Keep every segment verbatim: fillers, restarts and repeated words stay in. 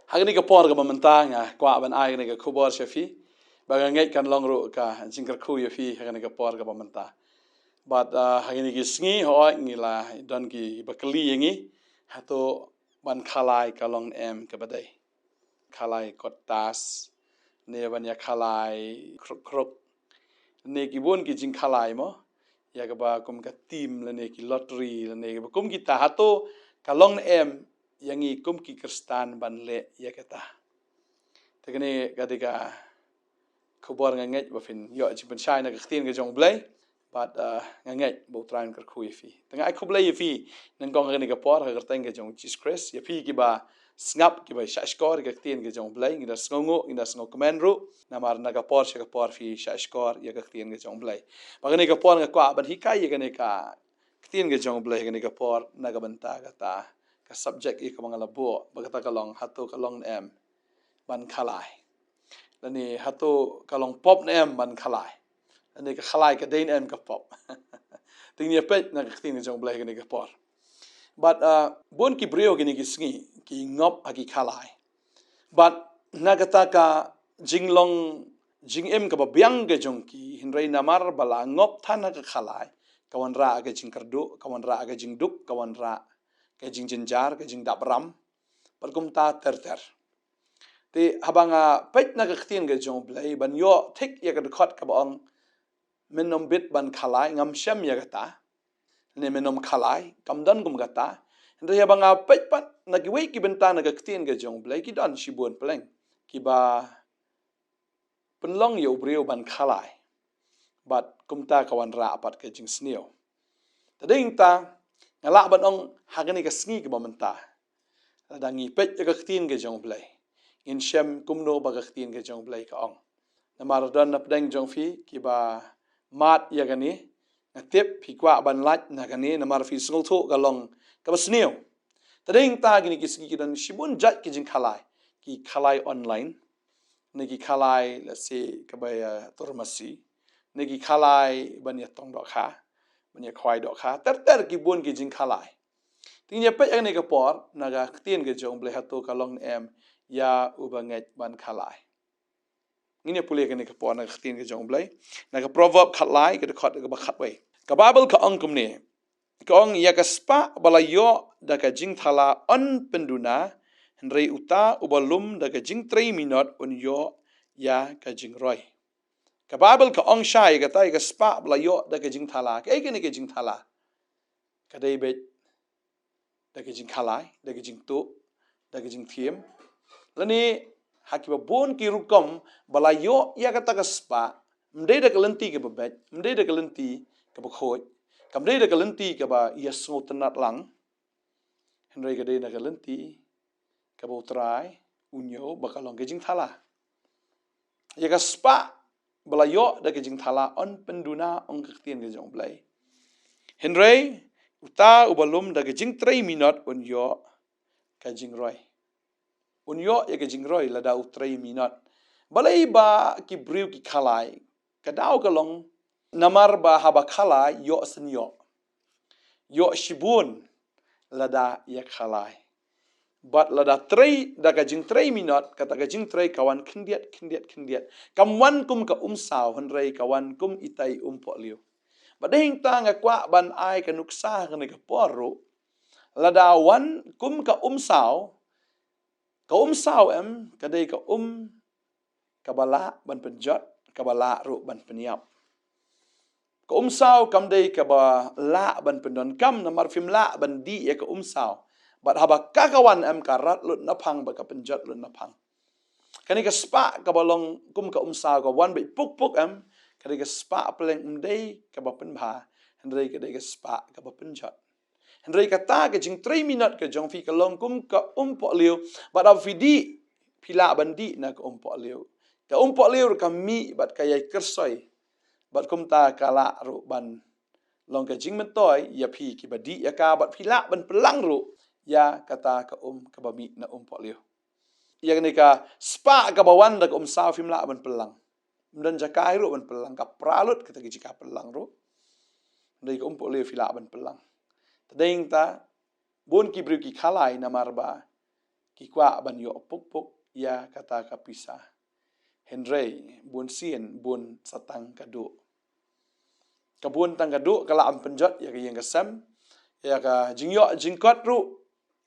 Ha kane ka por kaba mynta nga kwah ban ai kane ka khubor sha phi, ba nga ngeit kan long ruh ka jingkyrkhu ïa phi ha kane ka por kaba mynta. Bad, ah, ha kine ki sngi, hooid, ngi la don kiba kylli ïa ngi, hato ban khalai ka long ne em kaba dei. Khalai kot tas, ne ban ïa khalai kruk kruk, ne ki bun ki jingkhalai mo, ïa kaba kum ka tim lane ki lottery lane kaba kum kita, hato ka long ne em ïa ngi kum ki Khristan ban leh ïa kata. Te kane ka dei ka khubor nga ngeit ba phin ïoh jingpynshai na ka ktien ka jong U Blei. Bad, ah, nga ngeit ba U Trai un kyrkhu ïa phi. Te nga ai khublei ïa phi nyngkong ha kane ka por ha ka kyrteng ka jong U Jisu Khrist. Ïa phi kiba sngap, kiba shahshkor ïa ka ktien ka jong U Blei, ngi da sngewnguh, ngi da sngewkmen ruh. Namar na ka por sha ka por phi shahshkor ïa ka ktien ka jong U Blei. Bad kane ka por nga kwah ban hikai ïa kane ka ktien ka jong U Blei ha kane ka por na ka bynta kata ka subject ïa kaba nga la buh, ba kata ka long, hato ka long ne em ban khalai. Lane hato ka long pop ne em ban khalai. Lane ka khalai ka dei ne em ka pop. Te ngin ïa peit na ka ktien ka jong U Blei ha kane ka por. Bad, ah, bun ki briew kine ki sngi ki ngop ha ki khalai. Bad na kata ka jinglong jingim kaba biang ka jong ki, hynrei namar ba la ngop than ha ka khalai, ka wanrah ka jingkyrduh, ka wanrah ka jingduk, ka wanrah ka jingjynjar, ka jingdap ram, bad kumta ter ter. Te haba nga peit na ka ktien ka jong U Blei, ban ïoh thik ïa ka dkhot kaba ong, men ym bit ban khalai, ngam shem ïa kata, ne men ym khalai, kam don kum kata. Hynrei haba nga peit pat na kiwei ki bynta na ka ktien ka jong U Blei, ki don shibun pleng kiba pynlong ïa u briew ban khalai. Bad kumta ka wanrah pat ka jingsniew. Te dei nangta, nga lah ban ong ha kane ka sngi kaba mynta, lada ngi peit ïa ka ktien ka jong U Blei, ngin shem kumno ba ka ktien ka jong U Blei ka ong. Namar don na pdeng jong phi kiba mad ïa kane, nga tip phi kwah ban lait na kane, namar phi sngewthuh ka long kaba sniew. Te dei nangta kine ki sngi ki don shibun jait ki jingkhalai, ki khalai online, ne ki khalai, let's say, kaba ïa tur masi, ne ki khalai ban ïa tong dohkha, ban ïa khwai dohkha, ter ter ki bun ki jingkhalai. Te ngin ïa peit ha kane ka por na ka ktien ka jong U Blei, hato ka long ne em ïa uba ngeit ban khalai. Ngin ïa pule ha kane ka por na ka ktien ka jong U Blei, na ka Proverb khatlai, ka dkhot kaba khatwei. Ka Baibl ka ong kumne, ka ong, ïa ka spah ba la ïoh da ka jingthala yn pynduna, hynrei uta uba lum da ka jingtrei minot un ïoh ïa ka jingroi. Ka Baibl ka ong shai ïa kata, ïa ka spah ba la ïoh da ka jingthala. Kaei kane ka jingthala? Ka dei beit da ka jingkhalai, da ka jingtuh, da ka jingthiem. Lane ha kiba bun ki rukom ba la ïoh ïa kata ka spah, ym dei da ka lynti kaba beit, ym dei da ka lynti kaba khuid, kam dei da ka lynti kaba ïa sngewtynnat lang. Hynrei ka dei na ka lynti kaba U Trai u ñiew ba ka long ka jingthala. Ïa ka spah ba la ïoh da ka jingthala yn pynduna, ong ka ktien ka jong U Blei. Hynrei uta uba lum da ka jingtrei minot un ïoh ka jingroi. Un ïoh ïa ka jingroi lada u trei minot. Balei ba ki briew ki khalai? Ka daw ka long namar ba haba khalai ïoh shen ïoh, ïoh shibun lada ïa khalai. Bad lada trei da ka jingtrei minot, kata ka jingtrei ka wan khyndiat, khyndiat, khyndiat. Kam wan kum ka umsaw, hynrei ka wan kum itai umpohliew. Bad dei hangta nga kwah ban ai ka nuksa ha kane ka por ruh. Lada wan kum ka umsaw, ka umsaw em, ka dei ka um kaba lah ban pynjot, kaba lah ruh ban pynïap. Ka umsaw kam dei kaba lah ban pyndonkam, namar phim lah ban dih ïa ka umsaw. Bad haba ka ka wan em, ka rat lut naphang bad ka pynjot lut naphang. Kane ka spah kaba long kum ka umsaw, ka wan beit puk puk em, ka dei ka spah pleng, ym dei kaba pynbha, hynrei ka dei ka spah kaba pynjot. Hynrei kata ka jingtrei minot ka jong phi ka long kum ka umpohliew, bad haba phi dih, phi lah ban dih na ka umpohliew. Ka umpohliew ruh ka mih bad ka ïai kyrsoi. Bad kumta ka lah ruh ban long ka jingmyntoi ïa phi kiba dih ïa ka, bad phi lah ban pynlang ruh ïa kata ka um kaba mih na umpohliew. Ïa kane ka spah kaba wan da ka umsaw phim lah ban pynlang. Ym don jaka ruh ban pynlang, ka pra lut kata ka jaka pynlang ruh. Ym dei ka umpohliew phi lah ban pynlang. Te dei hangta bun ki briew ki khalai namar ba ki kwah ban ïoh puk puk ïa kata ka pisa. Hynrei bun sien bun sa tang ka duh. Ka bun tang ka duh ka lah ban pynjot ïa ka ïing ka sem, ïa ka jingïoh jingkot ruh.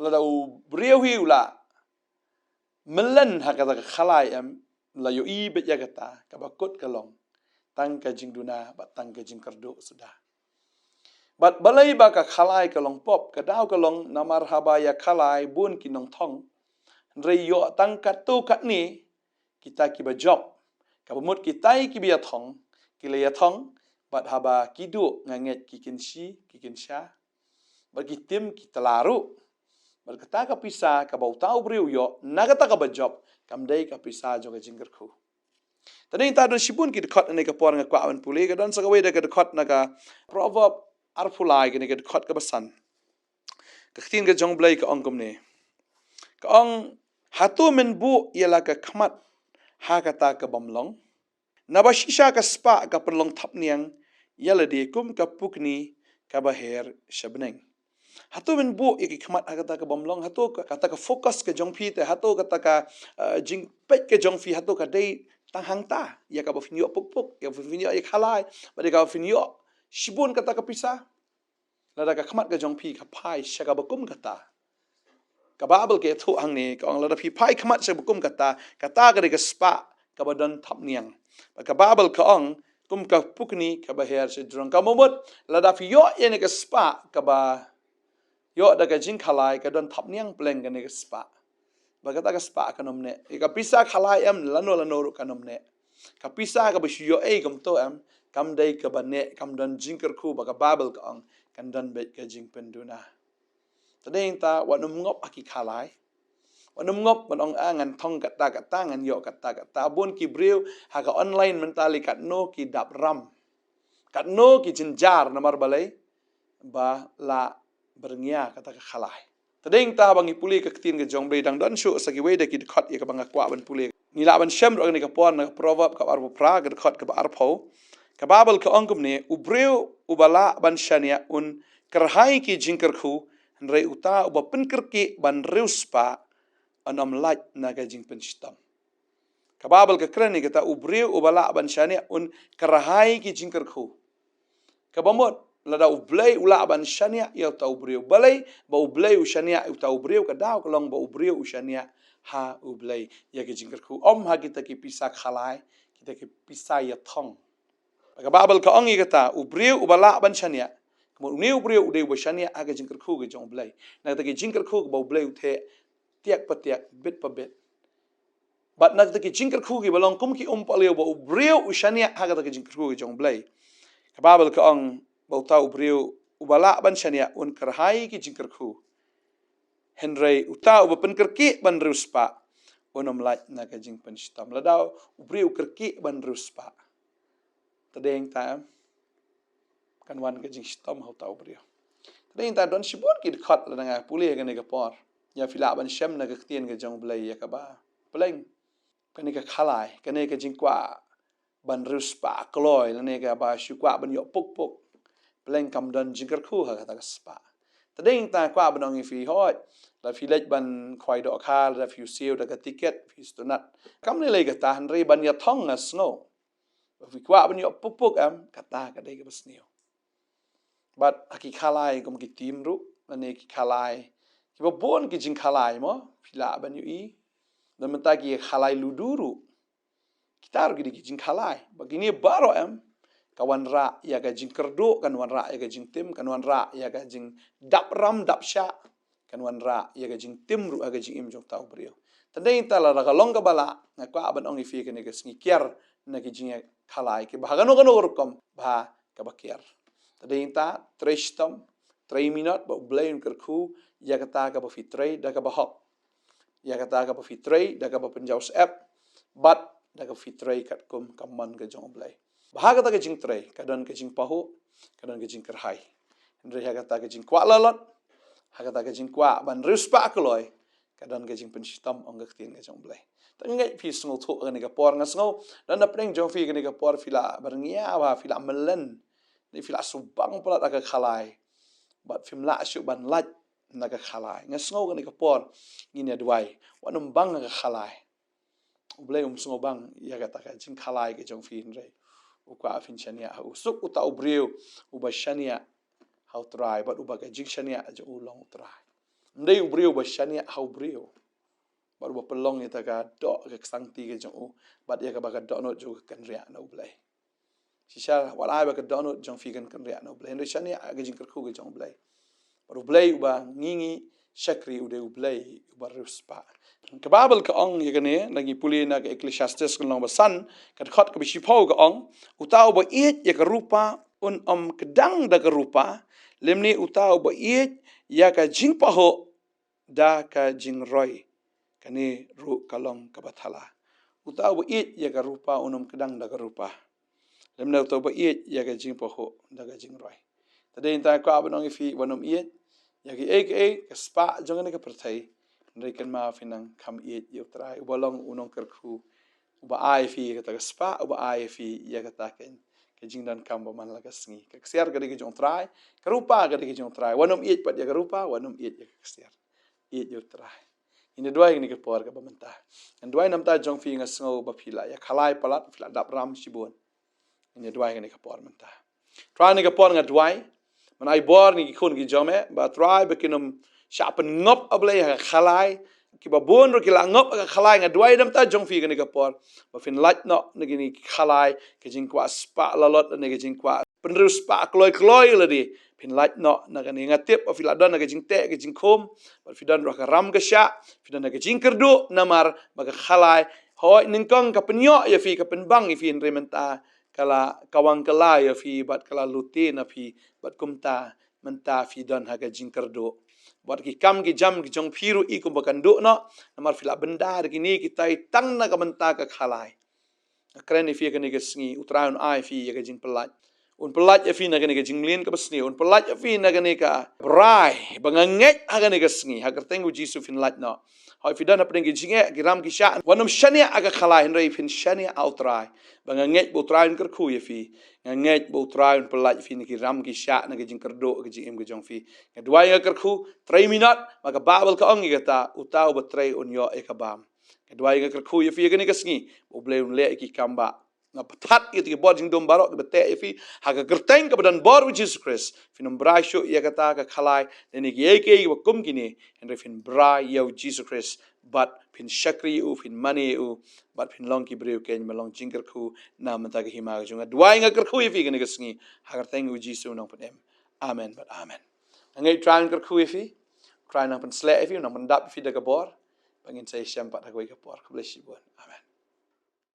Lada u briew hi u la mlien ha kata ka khalai em, la ïohi beit ïa kata, kaba kut ka long tang ka jingduna bad tang ka jingkyrduh suda. Bad balei ba ka khalai ka long pop? Ka daw ka long namar haba ïa khalai bun ki nongthong. Hynrei ïoh tang katto katne kita kiba jop. Kaba mut kita kiba ïathong, ki la ïathong, bad haba ki duh nga ngeit ki kynshi ki kynsha, bad ki tim ki tla ruh. Bad kata ka pisa kaba uta u briew u ïoh na kata kaba jop, kam dei ka pisa jong ka jingkyrkhu. Te dei ta don shibun ki dkhot ne ka por nga kwah ban pule, ka don sa kawei da ka dkhot na ka Proverb arphew lai, kane ka dkhot kaba san. Ka ktien ka jong Blei ka ong kumne. Ka ong, hato men buh ïa la ka khmat ha kata ka bym long? Naba shisha ka spah ka pynlong thapniang ïa lade kum ka pukni kaba her sha bneng. Hato men buh ïa ki khmat ha kata ka bym long? Hato ka, kata ka focus ka jong phi te, hato kata ka, eh, jingpeit ka jong phi, hato ka dei tang hangta, ïa kaba phin ïoh puk puk, ïa kaba phin ïoh ïa khalai, bad ïa kaba phin ïoh shibun kata ka pisa? Lada ka khmat ka jong phi ka phai sha kaba kum kata, ka Baibl ka ïathuh hangne, ka ong lada phi phai khmat sha kaba kum kata, kata ka dei ka spah kaba don thapniang. Bad ka Baibl ka ong, kum ka pukni kaba her sha jrong. Kaba mut, lada phi ïoh ïa kane ka spah kaba ïoh da ka jingkhalai, ka don thapniang pleng kane ka spah. Bad kata ka spah kan ym neh. Ïa ka pisa khalai em, lano lano ruh kan ym neh. Ka pisa kaba shu ïoh ei kumto em, kam dei kaba neh, kam don jingkyrkhu, bad ka Baibl ka ong kan don beit ka jingpynduna. Te dei ta, wat nym ngop ha ki khalai. Wat nym ngop ban ong, ah, ngan thong kata kata, ngan ïoh kata kata. Bun ki briew ha ka online mynta lei katno ki dap ram, katno ki jynjar, namar balei? Ba la byrngïa kata ka khalai. Te dei ta, ba ngi pule ka ktien ka jong Blei, dang don shuh sa kiwei da ki dkhot ïa kaba nga kwah ban pule. Ngi lah ban shem ruh ha kane ka por na ka Proverb ka arphew phra, ka dkhot kaba arphew. Ka Baibl ka ong kumne, u briew uba lah ban shaniah un kyrhai ki jingkyrkhu, hynrei uta uba pynkyrkieh ban riewspah un ym lait na ka jingpynshitom. Ka Baibl ka kren ïa kata, u briew uba lah ban shaniah un kyrhai ki jingkyrkhu. Kaba mut, lada U Blei u lah ban shaniah ïa uta u briew. Balei ba U Blei u shaniah ïa uta u briew? Ka daw ka long ba u briew u shaniah ha U Blei ïa ki jingkyrkhu, ym ha kita ki pisa khalai, kita ki pisa ïathong. Ka Baibl ka ong ïa kata, u briew uba lah ban shaniah. Ka mut une u briew u dei uba shaniah ha ka jingkyrkhu ka jong U Blei. Na kata ka jingkyrkhu kaba U Blei u theh tiak pa tiak, bit pa bit. Bad na kata ka jingkyrkhu kiba long kum ki um paliew, ba u briew u shaniah ha kata ka jingkyrkhu ka jong U Blei. Ka Baibl ka ong ba uta u briew uba lah ban shaniah un kyrhai ki jingkyrkhu, hynrei uta uba pynkyrkieh ban riewspah un ym lait na ka jingpynshitom. Lada u briew u kyrkieh ban riewspah, te dei ta, kan wan ka jingshitom ha uta u briew. Te dei ta, don shibun ki dkhot lada nga pule ha kane ka por. Ïa phi lah ban shem na ka ktien ka jong U Blei ïa kaba pleng kane ka khalai, kane ka jingkwah ban riewspah kloi, lane kaba shu kwah ban ïoh puk puk, pleng kam don jingkyrkhu ha kata ka spah. Te dei ta, kwah ban ong ïa phi, hooid, lada phi leit ban khwai dohkha, lada phi siew da ka tiket, phi sngewtynnat. Kam lei lei kata, hynrei ban ïathong nga sngew ba phi kwah ban ïoh puk puk em, kata ka dei kaba sniew. Bad ha ki khalai kum ki tim ruh, lane ki khalai kiba bun ki jingkhalai mo, phi lah ban ïohi. Don mynta ki khalai ludo ruh, kita ruh ki dei ki jingkhalai. Bad kine baroh em, ka wanrah ïa ka jingkyrduh, kan wanrah ïa ka jingtim, kan wanrah ïa ka jingdap ram dap shah, kan wanrah ïa ka jingtim ruh ha ka jingim jong uta u briew. Te dei ta, lada ka long kaba lah, nga kwah ban ong ïa phi kane ka sngi, kiar na ki jingkhalai kiba ha kano kano ka rukom, bad ha kaba kiar. Te dei ta, trei shitom, trei minot ba U Blei un kyrkhu ïa kata kaba phi trei da kaba hok, ïa kata kaba phi trei da kaba pynjaw syep, bad da kaba phi trei katkum ka mon ka jong U Blei. Bad ha kata ka jingtrei ka don ka jingpahuh, ka don ka jingkyrhai. Hynrei ha kata ka jingkwah lalot, ha kata ka jingkwah ban riewspah kloi, ka don ka jingpynshitom, ong ka ktien ka jong U Blei. Te nga ngeit phi sngewthuh ha kane ka por, nga sngew don na pdeng jong phi ha kane ka por phi la byrngïa, ba phi la mlien, ne phi la subang palat ha ka khalai, bad phim lah shuh ban lait na ka khalai. Nga sngew kane ka por ngin ïa duwai, wat nym bang ha ka khalai. U Blei um sngew bang ïa kata ka jingkhalai ka jong phi, hynrei u kwah phin shaniah ha u. Suk uta u briew uba shaniah ha u Trai, bad uba ka jingshaniah jong u long u Trai. Ym dei u briew uba shaniah ha u briew, bad uba pynlong ïa kata ka doh ka ksangti ka jong u, bad ïa kaba ka dohnud jong u ka kynriah na u Blei. Shisha wat ai ba ka dohnud jong phi kan kynriah na u Blei, hynrei shaniah ha ka jingkyrkhu ka jong u Blei. Bad u Blei uba ngi ngi shakri u dei u Blei uba riewspah. Ka Baibl ka ong ïa kane, lada ngi pule na ka Ecclesiastes ka lynnong ba san, ka dkhot kaba shiphew ka ong, uta uba ïeit ïa ka rupa un ym kdang da ka rupa, lymne uta uba ïeit ïa ka jingpahuh da ka jingroi, kane ruh ka long kaba thala. Uta uba ïeit ïa ka rupa un ym kdang da ka rupa, lymne uta uba ïeit ïa ka jingpahuh da ka jingroi. Te dei nangta kwah ban ong ïa phi, wat nym ïeit ïa kiei kiei ka spah jong kane ka pyrthei, hynrei kynmaw phin nang kham ïeit ïa u Trai uba long u nongkyrkhu, uba ai ïa phi ïa kata ka spah, uba ai ïa phi ïa kata ka, ka jingdonkam ba man la ka sngi. Ka ksiar ka dei ka jong u Trai, ka rupa ka dei ka jong u Trai. Wat nym ïeit pat ïa ka rupa, wat nym ïeit ïa ka ksiar. Ïeit ïa u Trai. Ngin ïa duwai kane ka por kaba mynta. Ngin duwai namar jong phi, nga sngew ba phi la ïa khalai palat, phi la dap ram shibun. Ngin ïa duwai kane ka por mynta. Trai, kane ka por nga duwai, men ai bor ïa ki khun ki jong me, ba Trai ba kin ym shah pynngop, A Blei, ha ka khalai. Kiba bun ruh ki la ngop ha ka khalai. Nga duwai namar jong phi kane ka por, ba phin lait noh na kine ki khalai, ka jingkwah spah lalot, na ka jingkwah pynriewspah kloi kloi lade. Phin lait noh na kane. Nga tip ba phi la don ha ka jingteh ka jingkhum, bad phi don ruh ha ka ram ka shah, phi don ha ka jingkyrduh namar ba ka khalai, hooid, nyngkong ka pynïoh ïa phi, ka pynbang ïa phi, hynrei mynta ka la kawang kylla ïa phi, bad ka la lute na phi, bad kumta mynta phi don ha ka jingkyrduh. Bad ki kam ki jam ki jong phi ruh i kumba kan duh noh, namar phi la bynda da kine kitai tang na ka bynta ka khalai. Nga kren ïa phi kane ka sngi, U Trai un ai ïa phi ïa ka jingpyllait. Un pyllait ïa phi na kane ka jingmlien kaba sniew, un pyllait ïa phi na kane ka brai, ba nga ngeit ha kane ka sngi, ha ka kyrteng U Jisu phin lait noh. Hooid, phi don hapdeng ki jingeh, ki ram ki shah, wat nym shaniah ha ka khalai, hynrei phin shaniah ha U Trai. Ba nga ngeit ba U Trai un kyrkhu ïa phi. Nga ngeit ba U Trai un pyllait ïa phi na ki ram ki shah, na ka jingkyrduh, ka jingim ka jong phi. Nga duwai, nga kyrkhu, trei minot, namar ka Baibl ka ong ïa kata, uta uba trei un ïoh ïa ka bam. Nga duwai, nga kyrkhu ïa phi ïa kane ka sngi, ba U Blei un leh ïa ki kam ba nga pyrthat ïa ki bor jingdum baroh kiba teh ïa phi, ha ka kyrteng kaba don bor U Jisu Khrist. Phin ym brai shuh ïa kata ka khalai, lane kiei kiei kiba kum kine, hynrei phin brai ïa U Jisu Khrist, bad phin shakri ïa u, phin mane ïa u, bad phin long ki briew keiñ ba long jingkyrkhu na ka bynta ka hima ka jong u. Nga duwai, nga kyrkhu ïa phi kane ka sngi, ha ka kyrteng U Jisu u nongpynim. Amen bad amen. Nga ngeit U Trai un kyrkhu ïa phi, U Trai un nang pynsleh ïa phi, un nang pyndap ïa phi da ka bor, ba ngin sa ïashem pat ha kawei ka por. Khublei shibun. Amen.